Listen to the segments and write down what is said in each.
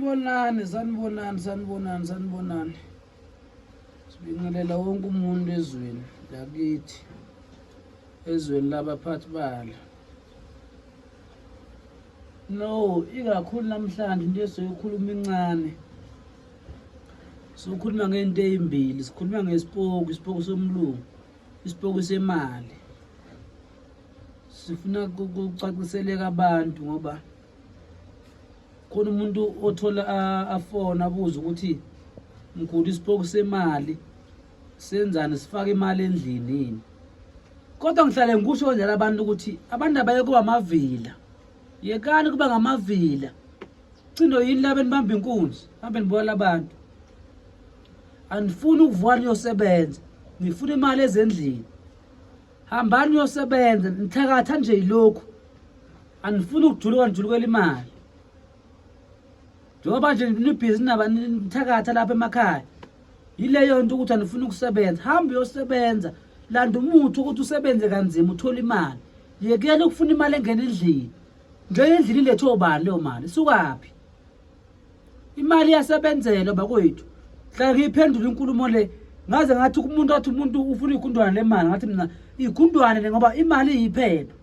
Sanibonani, sanibonani, sanibonani, sanibonani. Sibingelela wonke umuntu ezweni lakithi, ezweni labaphathi balo. No, ikakhulu namhlanje into esoyikhuluma incane. Sokhuluma ngento ezimbili, sikhuluma ngesipoku, isipoku somlungu, isipoku semali. Sifuna kucaciseleka abantu ngoba khona umuntu othola afona abuze ukuthi mkhulu isipoku semali senzani sifake imali endlini yini kodwa ngihlale ngikusho njalo abantu ukuthi abantu abaye kuba amavila yekani kuba ngamavila cindo yini laba enibamba inkunzi hambe nibukela abantu anifuni ukuvuka niyosebenza nifuna imali ezendlini hambani niyosebenza nithakatha nje yilokhu anifuni ukujuluka nijulukela imali njengoba nje nibhizi naba nithakatha lapha emakhaya yileyo nto ukuthi anifuni ukusebenza hamba uyosebenza landa umuthi ukuthi usebenze kanzima uthole imali yekela ukufuna imali engena endlini ngena endlini ilethe obani leyo mali isukaphi imali iyasebenzelwa bakwethu hlala ngiyiphendula inkulumo le ngaze ngathi kumuntu athi umuntu ufuna igundwane lemali ngathi mina igundwane le ngoba imali iyiphepha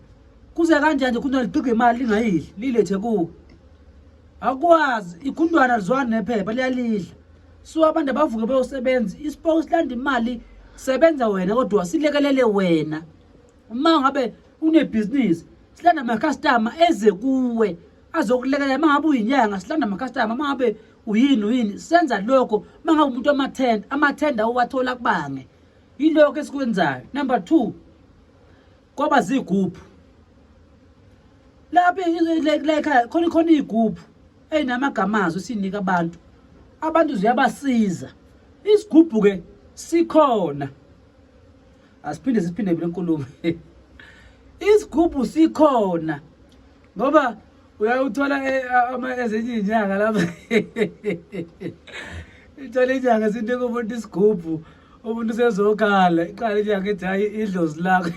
kuze kanjani nje igundwane liqige imali lingayidli lilethe kuwe akwazi igundwane alizwani nephepha liyalidla so abantu abavuke beyosebenza isipoki silanda imali sebenza wena kodwa silekelele wena uma ngabe unebhizinisi silanda amakhastama eze kuwe azokulekelela uma ngabe uyinyanga silanda amakhastama uma ngabe uyini uyini senza lokho uma ngabe umuntu wamathenda amathenda uwathola kubange yilokho esikwenzayo number 2 kwaba zigubhu lapha la ekhaya khona khona iy'gubhu ey'namagama azo esinika abantu abantu ziyabasiza isigubhu-ke sikhona asiphinde siphinde le nkulumo isigubhu sikhona ngoba uyawuthola eh, ezinye iy'nyanga lapha ithola inyanga sinika umuntu isigubhu umuntu usezokhala iqala inyanga ithi hhayi idlozi lakho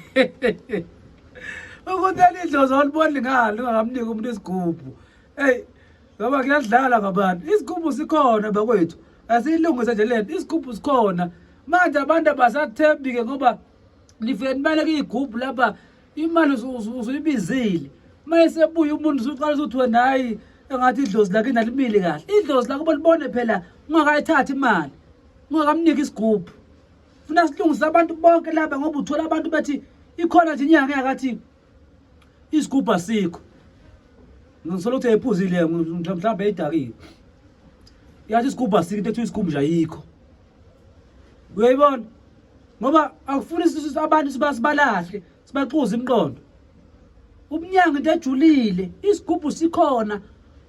ukuthi alidlozi awuliboni ngalo ungakamniki umuntu isigubhu eyi ngoba kuyadlala ngabantu isigubhu sikhona bakwethu asiyilungise nje lento isigubhu sikhona manje abantu abasathembi-ke ngoba nifike nibaleke iy'gubhu lapha imali usuyibizile uma esebuya umuntu usuqala ukuthi wena hhayi engathi idlozi lakhe inalimile kahle idlozi lakho bolibone phela ungakayithathi imali ungakamniki isigubhu funa silungise abantu bonke laba ngoba uthola abantu bethi ikhona nje inyanga yakathi isigubhu asikho ngisola ukuthi ephuzile mhlawumbe eyidakiwe yathi isigubhu asikho into ethiwa isigubhu nje ayikho uyayibona ngoba akufuni abantu sibalahle sibaxuze imiqondo umnyango into ejulile isigubhu sikhona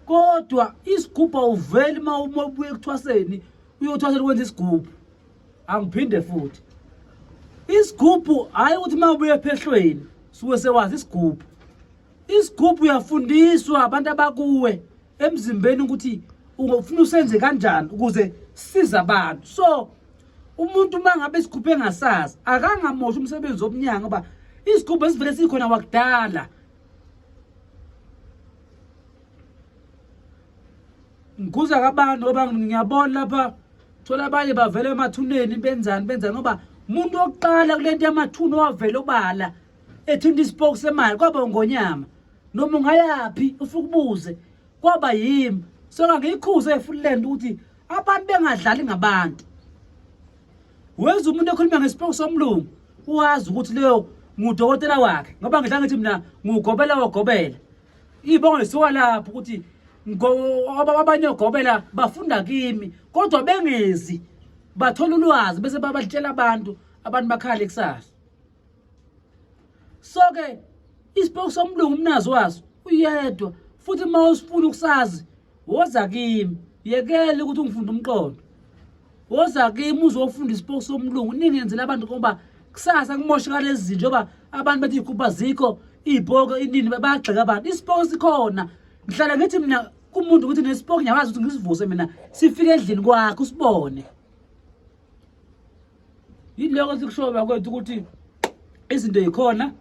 kodwa isigubhu awuveli uma ubuye ekuthwaseni uyothwasela ukwenza isigubhu angiphinde futhi isigubhu hhayi ukuthi uma ubuye ephehlweni suke sewazi isigubhu isigubhu uyafundiswa abantu abakuwe emzimbeni ukuthi ufuna usenze kanjani ukuze size abantu so umuntu uma ngabe isigubhu engasazi akangamoshi umsebenzi womnyango ngoba isigubhu esivele sikhona wakudala ngikhuza kabantu ngoba ngiyabona lapha thola abanye bavele emathuneni benzani benzani ngoba umuntu wokuqala kule nto yamathuna owavela obala ethinta isipoki semali kwaba ungonyama noma ungayaphi ufike ubuze kwaba yimi so ngangiyikhuze futhi le nto ukuthi abantu bengadlali ngabantu wenza umuntu ekhuluma ngesipoki somlungu uwazi ukuthi leyo ngudokotela wakhe ngoba ngidla ngithi mina ngugobela wogobela iy'bongo zisuka lapho ukuthi abanye ogobela bafunda kimi kodwa bengezi bathola ulwazi bese babatshela abantu abantu bakhale kusasa so ke isipoki somlungu umnazi waso uyedwa futhi uma usifuna ukusazi woza kimi yekele ukuthi ungifunde umqondo woza kimi uzofunda isipoki somlungu ningenzela abantu ngoba kusasa kumosheka lezi zinto njengoba abantu bethi iy'khupha zikho iy'poko inini bayagxeka abantu isipoki sikhona ngihlala ngithi mina kumuntu ukuthi nesipoki ngiyakwazi ukuthi ngisivuse mina sifike endlini kwakho usibone yiloko sikushoyo bakwethu ukuthi izinto yikhona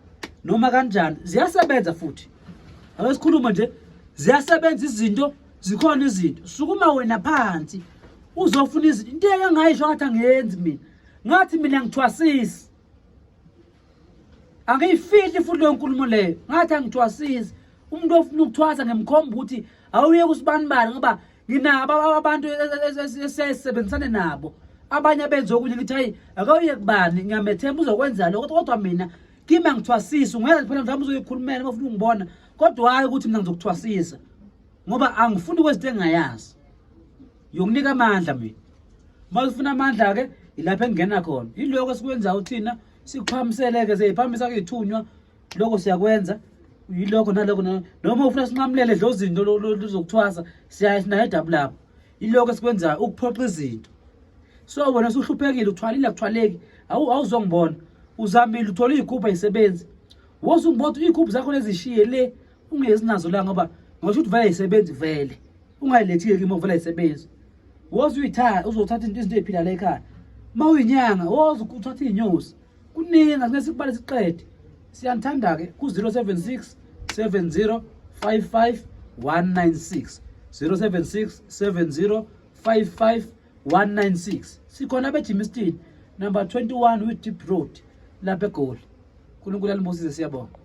noma kanjani ziyasebenza futhi ake sikhuluma nje ziyasebenza izinto Zikhona izinto. Sukuma wena phansi uzofuna izinto. Into engayisho ngathi angiyenzi mina. Ngathi mina ngithwasisi. Angiyifihli futhi leyo nkulumo leyo. Ngathi angithwasisi. Umuntu ofuna ukuthwasa ngimkhomba ukuthi awuye kusibanibani ngoba nginabo abantu esisebenzisane nabo. Abanye abenza okunye ngithi hayi akawuye kubani ngiyamethemba uzokwenza lokho kodwa mina kimi angithwasisi ungeza phela mhlawumbe uzoyikhulumela uma ufuna ungibona kodwa hhayi ukuthi mina ngizokuthwasisa ngoba angifuni kwezinto engingayazi yokunika amandla mina uma ufuna amandla-ke ilapho engingena khona yiloko esikwenzayo thina sikuphamisele-ke siyiphamisa kuyithunywa lokho siyakwenza yilokho nalokho noma ufuna sinqamulele edlozini lizokuthwasa siyaye sinayo edabu lapho yilokho esikwenzayo ukuphoqa izinto so wena usuhluphekile uthwalile akuthwaleki awuzongibona uzamile uthole iy'gubhu ayisebenzi wose ungibona ukuthi iy'gubhu zakho lezishiye le ungezi nazo la ngoba ngisho ukuthi vele ayisebenzi vele ungayilethi-ke kimi vele ayisebenzi woze uyithatha uzothatha izinto ey'phila la ekhaya uma uyinyanga woze uthatha iy'nyosi kuningi asingeke sikubale siqede siyanithanda-ke ku-076 70 55 196 076 70 55 196 sikhona bejimiston number 21 with deep road lapha egoli unkulunkulu alibusise siyabonga.